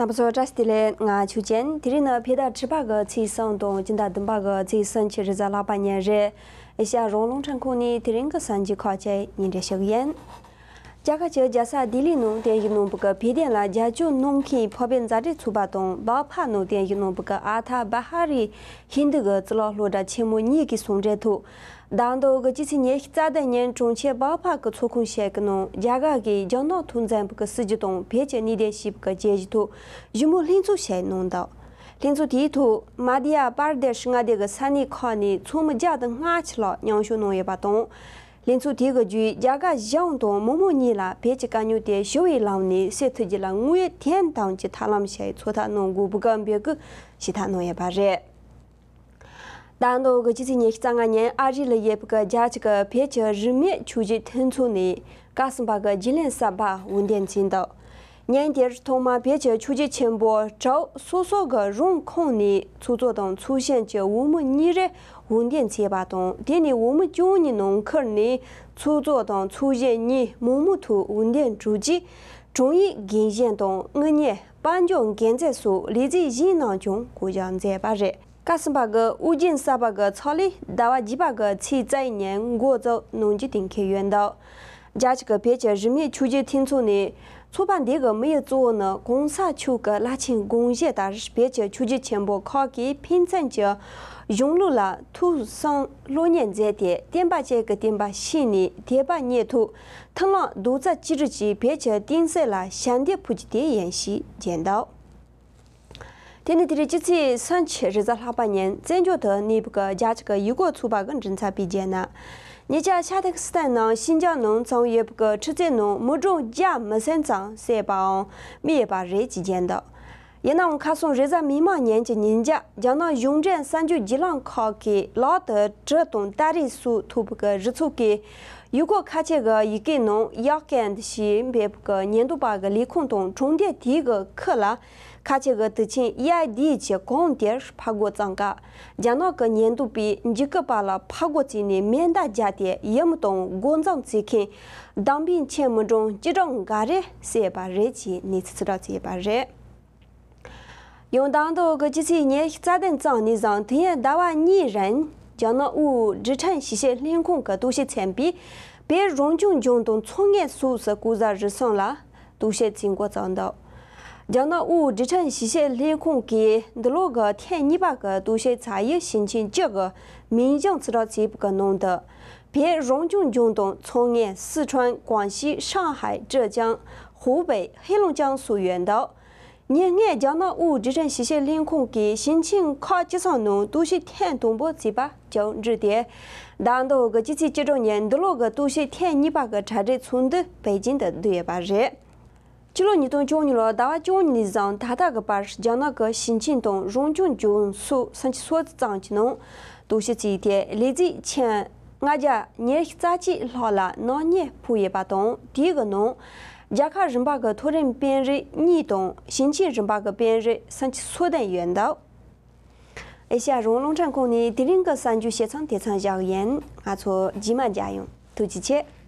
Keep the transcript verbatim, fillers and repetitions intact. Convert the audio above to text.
རྣམ་པ་ཚོ་བཀྲ་ཤིས་བདེ་ལེགས། ང་ཆོས་ཅན། དེ་རིང་ནི་བོད་ཟླ་དྲུག་པ་གི་ཚེས་གསུམ་དང་སྤྱི་ཟླ་བདུན་པ་གི་ཚེས་སུམ་ཅུ་རེས་གཟའ་ལྷག་པ་ཉིན་རེད། ཨེ་ཤ་ཡ་རང་དབང་རླུང་འཕྲིན་ཁང་ནས་དེ་རིང་གི་གསར་འགྱུར་ཁག་ཅིག་སྙན་སྒྲོན་ཞུ་གི་ཡིན། རྒྱ་གར་གྱི་རྒྱལ་ས་ལྡི་ལི་ནང་རྟེན་གཞི་གནང་བའི་བོད་དོན་ལ་རྒྱབ་སྐྱོར་གནང་མཁན་བོད་པའི་མཛའ་འབྲེལ་ཚོགས་པ་དང་བག་ཕ་ནང་རྟེན་གཞི་གནང་བའི་ཨ་ཐ་བ་ཧ་རི་ཧིན་དུ་གི་གཙུག་ལག་སློབ་གྲྭ་ཆེན་མོ་གཉིས་ཀྱི་ཟུང་འབྲེལ་ཐོག་ཟླ་འདིའི་སྤྱི་ཚེས་ཉི་ཤུ་རྩ་བདུན་ཉིན་གྲོང་ཁྱེར་བག་ཕ་གི་ཚོགས་ཁང་ཞིག་གི་ནང་རྒྱ་གར་གྱིས་རྒྱ་ནག་ཐོག་འཛིན་པའི་སྲིད་བྱུས་དང་བོད་ཀྱི་གནད་དོན་ཞེས་པའི་བརྗོད་གཞི་ཐོག་ཞི་མོལ་ལྷན་ཚོགས་ཤིག་གནང་འདུག་ལྷན་ཚོགས་དེའི་ཐོག་མ་དྷྱ་པར་དེཤ་མངའ་སྡེ་གི་ས་གནས་ཁག་ནས་ཚོགས་མི་བརྒྱ་དང་ལྔ་བཅུ་ལྷག་མཉམ་ཞུགས་གནང་ཡོད་པ་དང་། ལྷན་ཚོགས་དེ་གི་བརྒྱུད་རྒྱ་གར་གཞུང་དང་མི་མང་གཉིས་ལ་བོད་ཀྱི་དཀའ་རྙོག་དེ་ཞི་བའི་ལམ་ནས་སེལ་ཐུབ་རྒྱུ་ལ་དངོས་ཡོད་དོན་དམ་གྱི་ཐབས་ལམ་ཞིག་འཚོལ་ཐབས་གནང་དགོས་པའི་འབོད་སྐུལ་ཞུ་ཐབས་གནང་ཡོད་པ་རེད། ཟླ་འདིའི་སྤྱི་ཚེས་ཉི་ཤུ་རྩ་ལྔ་ཉིན་ཨ་རི་ལ་ཡོད་པའི་རྒྱ་གཅིག་གི་བོད་ཀྱི་རིས་མེད་ཆོས་བརྒྱུད་མཐུན་ཚོགས་ནས་ཀ་སུན་པ་གི་རྒྱུན་ལས་གསར་པ་འོས་འདེམས་བྱས་འདུག་ཉིན་དེར་ཐོག་མར་བོད་ཀྱི་ཆོས་བརྒྱུད་ཆེན་པོ་དྲུག་སོ་སོ་གི་རང་ཁོངས་ནས་ཚོགས་གཙོ་དང་ཚོགས་གཞོན་གྱི་འོས་མི་གཉིས་རེ་འོས་འདེམས་བྱས་པ་དང་། དེ་ནས་འོས་མི་བཅུ་གཉིས་ནང་ཁུལ་ནས་ཚོགས་གཙོ་དང་ཚོགས་གཞོན་གཉིས་མང་མོས་ཐོག་འོས་འདེམས་གྲུབ་རྗེས། དྲུང་ཡིག་འགན་བཞེས་དང་དངུལ་གཉེར་དཔལ་འབྱོར་འགན་འཛིན་སོགས་ལས་བྱེད་གཞན་རྣམས་ཀྱང་བསྐོ་གཞག་མཛད་པ་རེད། ཀ་སུན་པ་གི་ཨུ་རྒྱན་གསར་པ་གི་ཚོགས་ལས་ཟླ་བ་བརྒྱད་པ་གི་ཚེས་རྩ་བཞི་ཉིན་འགོ་བཙུགས་གནང་རྒྱུ་གཏན་འཁེལ་ཡོད་འདུག་རྒྱ་གཅིག་གི་བོད་ཀྱི་རིས་མེད་ཆོས་བརྒྱུད་མཐུན་ཚོགས་ནས་ཚོགས་པ་འདི་གི་དམིགས་ཡུལ་གཙོ་བོ་ནི་གོང་ས་མཆོག་གི་བླ་ཆེན་དགོངས་བཞེད་ལྟར་བོད་ཀྱི་ཆོས་བརྒྱུད་ཆེན་པོ་ཁག་གིས་ཕན་ཚུན་གྱི་གཞུང་ལུགས་ལ་ཐོས་བསམ་སློབ་གཉེར་མཛད་དེ། བསྟན་པ་གཅིག་གི་བསྟན་པ་ཤེས་ནས་དད་པ་རྙེད་ཐོག་མཐུན་ལམ་རྡོག་རྩ་གཅིག་སྒྲིལ་གྱིས་བོད་ཀྱི་བསྟན་སྲིད་ལ་ཞབས་འདེགས་ཕུལ་རྒྱུ་དེ་ཡིན་ཞེས་བརྗོད་འདུག་དེ་ནི་དེ་རིང་སྤྱི་ཚེས་སུམ་ཅུ་རེས་གཟའ་ལྷག་པ་ཉིན་བཙན་བྱོལ་དུ་གནས་པའི་རྒྱ་གཅིག་གི་ཡུལ་སྐོར་ཚོགས་པ་གི་མགྲིན་ཚབ་པས་བརྗོད་ན། ཉེ་ཆར་ཤར་ཏུར་ཀི་སི་ཐན་ནང་ཤིན་ཅང་ནང་བཙུགས་ཡོད་པའི་ཁྲི་བཙན་ནང་མི་གྲངས་བརྒྱ་མི་ཟིན་ཙམ་བསད་པའང་རྨས་ཡོད་པ་རེད་ཅེས་བརྗོད་འདུག་ཡིན་ནའང་ཁ་སང་རེས་གཟའ་མིག་དམར་ཉིན་གྱི་ཉིན་རྒྱབ་རྒྱ་ནག་གཞུང་འབྲེལ་གསར་འགྱུར་བརྒྱུད་ལམ་ཁག་གིས་ལག་ཏུ་གྲི་དང་སྟ་རེ་སོགས་ཐོགས་པའི་རུ་ཚོགས་ཀྱིས་ཡུལ་སྐོར་ཁག་ཅིག་གི་ཡི་གེའི་ནང་ཡག་ཀན་ཞེས་འབོད་པའི་ཉེན་རྟོག་པ་གི་ལས་ཁུངས་དང་གྲོང་སྡེ་དེའི་གི་ཁུལ་ལ། ཁ་ཆེ་གི་དུས་ཆེན་ཡ་དེའི་གི་གོང་དེར་ཕར་རྒོལ་བརྩམས་སྐབས། རྒྱ་ནག་གི་ཉེན་རྟོག་པས་འཇིགས་སྐུལ་པ་ལ་ཕར་རྒོལ་བྱས་ནས་མེ་མདའ་བརྒྱབ་སྟེ་ཡུལ་མི་དང་སྒོ་འཛིན་བྱེད་མཁན་དམ་པའི་ཁྱིམ་མི་གྲངས་བཅུ་གྲངས་འགའ་རེ་བསད་པ་རེད་ཅེས་གནས་ཚུལ་ཕྱིར་བསྒྲགས་བྱས་པ་རེད། ཡང་ཟླ་འདིའི་གི་སྤྱི་ཚེས་ཉི་ཤུ་རྩ་བདུན་ཙམ་ནས་བཟུང་དུས་ཡུན་ཟླ་བ་གཉིས་རིང་རྒྱ་ནག་དབུས་སྒྲིག་ཁྲིམས་ཞིབ་བཤེར་ལྷན་ཁང་གི་རྟོག་ཞིབ་ཚན་པས་བོད་རང་སྐྱོང་ལྗོངས་དང་ཚོང་ངེས་སོགས་སུ་བསྐོ་གཞག་རུལ་སུངས་ལ། རྟོག་ཞིབ་བྱེད་འགོ་བརྩམས་འདུག་རྒྱ་ནག་དབུས་སྒྲིག་ཁྲིམས་ཞིབ་བཤེར་ལྷན་ཁང་གིས་འདི་ལོ་གི་ཐེངས་གཉིས་པ་གི་རྟོག་ཞིབ་ཚགས་ཡིག་ཞིང་ཆེན་བཅུ་གི་མིང་རྐྱང་ཕྱིར་བསྒྲགས་བྱས་པའི་ནང་དུ། བོད་རང་སྐྱོང་ལྗོངས་དང་ཚོང་ངེས་སི་ཁྲོན་ཀོང་ཞི་ཧྲང་ཧའེ་ཀྲེ་ཅང་ཧུའུ་པེ་ཧེ་ལུང་ཅང་སོགས་ཡོད་འདུག་ཉེ་སྔོན་རྒྱ་ནག་དབུས་སྒྲིག་ཁྲིམས་ཞིབ་བཤེར་ལྷན་ཁང་གིས་ཞིང་ཆེན་ཁག་བཅུ་གསུམ་ནང་རྟོག་ཞིབ་ཐེངས་དང་པོ་བྱས་པ་བཅུ་འགྲིལ་ཏེ། ཟླ་འདིའི་གི་སྤྱི་ཚེས་བཅུ་དྲུག་ཉིན་འདི་ལོ་གི་རྟོག་ཞིབ་ཐེངས་གཉིས་པ་གི་གྲ་སྒྲིག་ཚོགས་འདུ་པེ་ཅིང་དུ་བསྡུས་ཡོད་པ་རེད། ཕྱི་ལོ་ཉིས་སྟོང་བཅུ་གཉིས་ལོར་ཟླ་བ་བཅུ་གཉིས་ནས་བཟུང་ད་ལྟ་གི་བར་རྒྱ་ནག་གི་ཞིང་ཆེན་དང་རང་སྐྱོང་ལྗོངས་སོགས་ས་ཆ་སོ་ཙམ་གྱི་ནང་རྟོག་ཞིབ་བྱས་ཏེ་ལས་རྩིས་ཁྱོན་ལྔ་བརྒྱ་ཉི་ཤུ་རྩ་གཅིག་ལྷག་ལ་ནག་ཉེས་ཕོག་ཡོད་པ་དང་། དེའི་གི་ནང་རྒྱལ་ཁབ་རིམ་པ་གི་མཐོ་རིམ་དཔོན་རིགས་གཉིས་དང་ཞིང་ཆེན་རིམ་པ་གི་དཔོན་རིགས་ས་ཆ་སོ་བདུན་ཡོད་འདུག་ཨེ་ཤ་ཡ་རང་དབང་རླུང་འཕྲིན་ཁང་ནས་དེ་རིང་གི་གསར་འགྱུར་བཤད་མཚམས་དེ་ཙམ་བཞག་ཡིན། ང་ཚོ་རྗེས་མ་མཇལ་ཡོང་། ཐུགས་རྗེ་ཆེ།